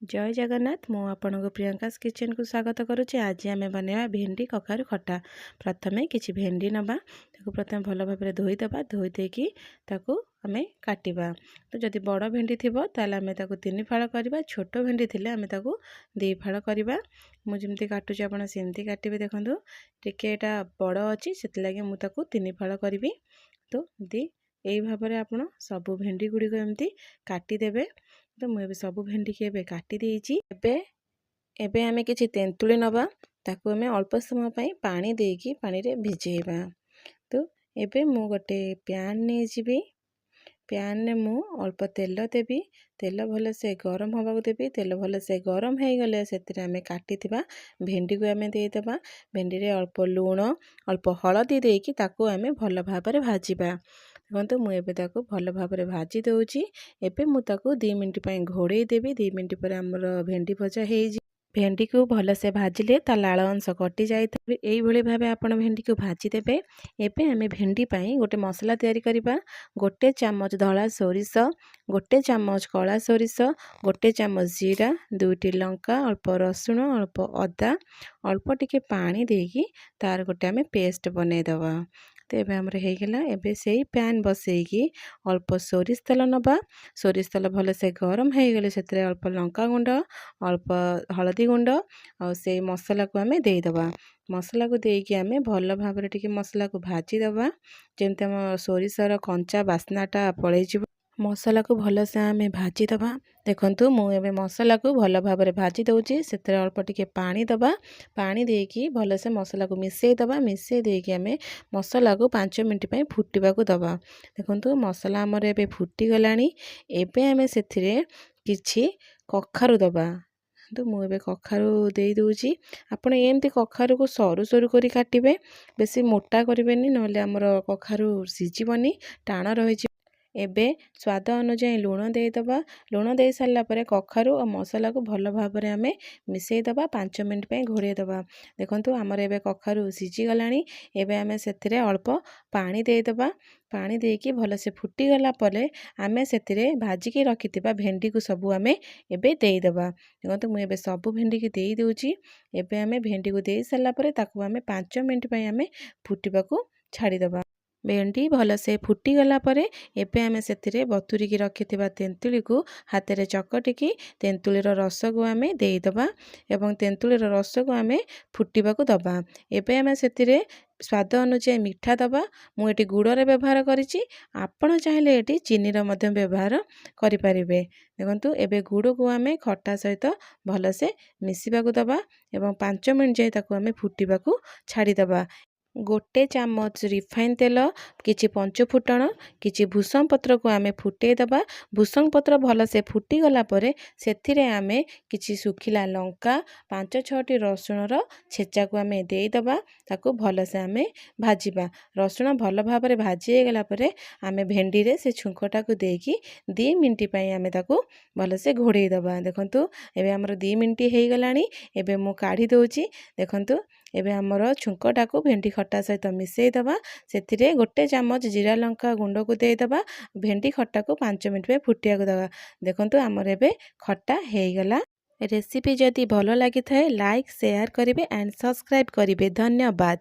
ଜୟ ଜଗନ୍ନାଥ। ମୁଁ ଆପଣଙ୍କୁ ପ୍ରିୟଙ୍କାସ୍ କିଚେନ୍କୁ ସ୍ୱାଗତ କରୁଛି। ଆଜି ଆମେ ବନେଇବା ଭେଣ୍ଡି କଖାରୁ ଖଟା। ପ୍ରଥମେ କିଛି ଭେଣ୍ଡି ନେବା, ତାକୁ ପ୍ରଥମେ ଭଲ ଭାବରେ ଧୋଇଦେବା। ଧୋଇ ଦେଇକି ତାକୁ ଆମେ କାଟିବା। ତ ଯଦି ବଡ଼ ଭେଣ୍ଡି ଥିବ, ତାହେଲେ ଆମେ ତାକୁ ତିନି ଫାଳ କରିବା। ଛୋଟ ଭେଣ୍ଡି ଥିଲେ ଆମେ ତାକୁ ଦୁଇ ଫାଳ କରିବା। ମୁଁ ଯେମିତି କାଟୁଛି, ଆପଣ ସେମିତି କାଟିବେ। ଦେଖନ୍ତୁ, ଟିକେ ଏଇଟା ବଡ଼ ଅଛି, ସେଥିଲାଗି ମୁଁ ତାକୁ ତିନି ଫାଳ କରିବି। ତ ଏମିତି ଏଇ ଭାବରେ ଆପଣ ସବୁ ଭେଣ୍ଡି ଗୁଡ଼ିକ ଏମିତି କାଟିଦେବେ। ତ ମୁଁ ଏବେ ସବୁ ଭେଣ୍ଡିକି ଏବେ କାଟି ଦେଇଛି। ଏବେ ଆମେ କିଛି ତେନ୍ତୁଳି ନେବା। ତାକୁ ଆମେ ଅଳ୍ପ ସମୟ ପାଇଁ ପାଣି ଦେଇକି ପାଣିରେ ଭିଜେଇବା। ତ ଏବେ ମୁଁ ଗୋଟେ ପ୍ୟାନ୍ ନେଇଯିବି। ପ୍ୟାନ୍ରେ ମୁଁ ଅଳ୍ପ ତେଲ ଦେବି। ତେଲ ଭଲସେ ଗରମ ହେବାକୁ ଦେବି। ତେଲ ଭଲସେ ଗରମ ହେଇଗଲେ ସେଥିରେ ଆମେ କାଟିଥିବା ଭେଣ୍ଡିକୁ ଆମେ ଦେଇଦେବା। ଭେଣ୍ଡିରେ ଅଳ୍ପ ଲୁଣ, ଅଳ୍ପ ହଳଦୀ ଦେଇକି ତାକୁ ଆମେ ଭଲ ଭାବରେ ଭାଜିବା। ଦେଖନ୍ତୁ, ମୁଁ ଏବେ ତାକୁ ଭଲ ଭାବରେ ଭାଜି ଦେଉଛି। ଏବେ ମୁଁ ତାକୁ 2 ମିନିଟ୍ ପାଇଁ ଘୋଡ଼େଇ ଦେବି। 2 ମିନିଟ୍ ପରେ ଆମର ଭେଣ୍ଡି ଭଜା ହେଇଯିବ। ଭେଣ୍ଡିକୁ ଭଲସେ ଭାଜିଲେ ତା ଲାଳ ଅଂଶ କଟି ଯାଇଥାଏ। ଏଇଭଳି ଭାବେ ଆପଣ ଭେଣ୍ଡିକୁ ଭାଜିଦେବେ। ଏବେ ଆମେ ଭେଣ୍ଡି ପାଇଁ ଗୋଟେ ମସଲା ତିଆରି କରିବା। ଗୋଟେ ଚାମଚ ଧଳା ସୋରିଷ, ଗୋଟେ ଚାମଚ କଳା ସୋରିଷ, ଗୋଟେ ଚାମଚ ଜିରା, ଦୁଇଟି ଲଙ୍କା, ଅଳ୍ପ ରସୁଣ, ଅଳ୍ପ ଅଦା, ଅଳ୍ପ ଟିକେ ପାଣି ଦେଇକି ତାର ଗୋଟେ ଆମେ ପେଷ୍ଟ ବନେଇଦେବା। ତ ଏବେ ଆମର ହେଇଗଲା। ଏବେ ସେଇ ପ୍ୟାନ୍ ବସେଇକି ଅଳ୍ପ ସୋରିଷ ତେଲ ନେବା। ସୋରିଷ ତେଲ ଭଲସେ ଗରମ ହେଇଗଲେ ସେଥିରେ ଅଳ୍ପ ଲଙ୍କା ଗୁଣ୍ଡ, ଅଳ୍ପ ହଳଦୀ ଗୁଣ୍ଡ ଆଉ ସେଇ ମସଲାକୁ ଆମେ ଦେଇଦେବା। ମସଲାକୁ ଦେଇକି ଆମେ ଭଲ ଭାବରେ ଟିକେ ମସଲାକୁ ଭାଜିଦେବା, ଯେମିତି ଆମ ସୋରିଷର କଞ୍ଚା ବାସ୍ନାଟା ପଳେଇଯିବ। ମସଲାକୁ ଭଲସେ ଆମେ ଭାଜିଦେବା। ଦେଖନ୍ତୁ, ମୁଁ ଏବେ ମସଲାକୁ ଭଲ ଭାବରେ ଭାଜି ଦେଉଛି। ସେଥିରେ ଅଳ୍ପ ଟିକେ ପାଣି ଦେବା। ପାଣି ଦେଇକି ଭଲସେ ମସଲାକୁ ମିଶାଇ ଦେବା। ମିଶାଇ ଦେଇକି ଆମେ ମସଲାକୁ 5 ମିନିଟ୍ ପାଇଁ ଫୁଟିବାକୁ ଦେବା। ଦେଖନ୍ତୁ, ମସଲା ଆମର ଏବେ ଫୁଟିଗଲାଣି। ଏବେ ଆମେ ସେଥିରେ କିଛି କଖାରୁ ଦେବା। କିନ୍ତୁ ମୁଁ ଏବେ କଖାରୁ ଦେଇଦେଉଛି। ଆପଣ ଏମିତି କଖାରୁକୁ ସରୁ ସରୁ କରି କାଟିବେ, ବେଶୀ ମୋଟା କରିବେନି, ନହେଲେ ଆମର କଖାରୁ ସିଝିବନି, ଟାଣ ରହିଯିବ। ଏବେ ସ୍ୱାଦ ଅନୁଯାୟୀ ଲୁଣ ଦେଇଦେବା। ଲୁଣ ଦେଇ ସାରିଲା ପରେ କଖାରୁ ଓ ମସଲାକୁ ଭଲ ଭାବରେ ଆମେ ମିଶାଇ ଦେବା। 5 ମିନିଟ୍ ପାଇଁ ଘୋଡ଼େଇ ଦେବା। ଦେଖନ୍ତୁ, ଆମର ଏବେ କଖାରୁ ସିଝିଗଲାଣି। ଏବେ ଆମେ ସେଥିରେ ଅଳ୍ପ ପାଣି ଦେଇଦେବା। ପାଣି ଦେଇକି ଭଲସେ ଫୁଟିଗଲା ପରେ ଆମେ ସେଥିରେ ଭାଜିକି ରଖିଥିବା ଭେଣ୍ଡିକୁ ସବୁ ଆମେ ଏବେ ଦେଇଦେବା। ଦେଖନ୍ତୁ, ମୁଁ ଏବେ ସବୁ ଭେଣ୍ଡିକି ଦେଇଦେଉଛି। ଏବେ ଆମେ ଭେଣ୍ଡିକୁ ଦେଇ ସାରିଲା ପରେ ତାକୁ ଆମେ 5 ମିନିଟ୍ ପାଇଁ ଆମେ ଫୁଟିବାକୁ ଛାଡ଼ିଦେବା। ଭେଣ୍ଡି ଭଲସେ ଫୁଟିଗଲା ପରେ ଏବେ ଆମେ ସେଥିରେ ବତୁରିକି ରଖିଥିବା ତେନ୍ତୁଳିକୁ ହାତରେ ଚକଟିକି ତେନ୍ତୁଳିର ରସକୁ ଆମେ ଦେଇଦେବା ଏବଂ ତେନ୍ତୁଳିର ରସକୁ ଆମେ ଫୁଟିବାକୁ ଦେବା। ଏବେ ଆମେ ସେଥିରେ ସ୍ୱାଦ ଅନୁଯାୟୀ ମିଠା ଦେବା। ମୁଁ ଏଠି ଗୁଡ଼ର ବ୍ୟବହାର କରିଛି। ଆପଣ ଚାହିଁଲେ ଏଠି ଚିନିର ମଧ୍ୟ ବ୍ୟବହାର କରିପାରିବେ। ଦେଖନ୍ତୁ, ଏବେ ଗୁଡ଼କୁ ଆମେ ଖଟା ସହିତ ଭଲସେ ମିଶିବାକୁ ଦେବା ଏବଂ 5 ମିନିଟ୍ ଯାଏ ତାକୁ ଆମେ ଫୁଟିବାକୁ ଛାଡ଼ିଦେବା। ଗୋଟେ ଚାମଚ ରିଫାଇନ୍ ତେଲ, କିଛି ପଞ୍ଚ ଫୁଟଣ, କିଛି ଭୃସଙ୍ଗ ପତ୍ରକୁ ଆମେ ଫୁଟେଇ ଦେବା। ଭୃସଙ୍ଗ ପତ୍ର ଭଲସେ ଫୁଟିଗଲା ପରେ ସେଥିରେ ଆମେ କିଛି ଶୁଖିଲା ଲଙ୍କା, ପାଞ୍ଚ ଛଅଟି ରସୁଣର ଛେଚାକୁ ଆମେ ଦେଇଦେବା। ତାକୁ ଭଲସେ ଆମେ ଭାଜିବା। ରସୁଣ ଭଲ ଭାବରେ ଭାଜି ହେଇଗଲା ପରେ ଆମେ ଭେଣ୍ଡିରେ ସେ ଛୁଙ୍କଟାକୁ ଦେଇକି 2 ମିନିଟ୍ ପାଇଁ ଆମେ ତାକୁ ଭଲସେ ଘୋଡ଼େଇ ଦେବା। ଦେଖନ୍ତୁ, ଏବେ ଆମର 2 ମିନିଟ୍ ହେଇଗଲାଣି। ଏବେ ମୁଁ କାଢ଼ି ଦେଉଛି। ଦେଖନ୍ତୁ, ଏବେ ଆମର ଛୁଙ୍କଟାକୁ ଭେଣ୍ଡି ଖଟା ସହିତ ମିଶାଇ ଦେବା। ସେଥିରେ ଗୋଟେ ଚାମଚ ଜିରା ଲଙ୍କା ଗୁଣ୍ଡକୁ ଦେଇଦେବା। ଭେଣ୍ଡି ଖଟାକୁ 5 ମିନିଟ୍ ପାଇଁ ଫୁଟିବାକୁ ଦେବା। ଦେଖନ୍ତୁ, ଆମର ଏବେ ଖଟା ହେଇଗଲା। ରେସିପି ଯଦି ଭଲ ଲାଗିଥାଏ, ଲାଇକ୍, ସେୟାର କରିବେ ଆଣ୍ଡ ସବସ୍କ୍ରାଇବ୍ କରିବେ। ଧନ୍ୟବାଦ।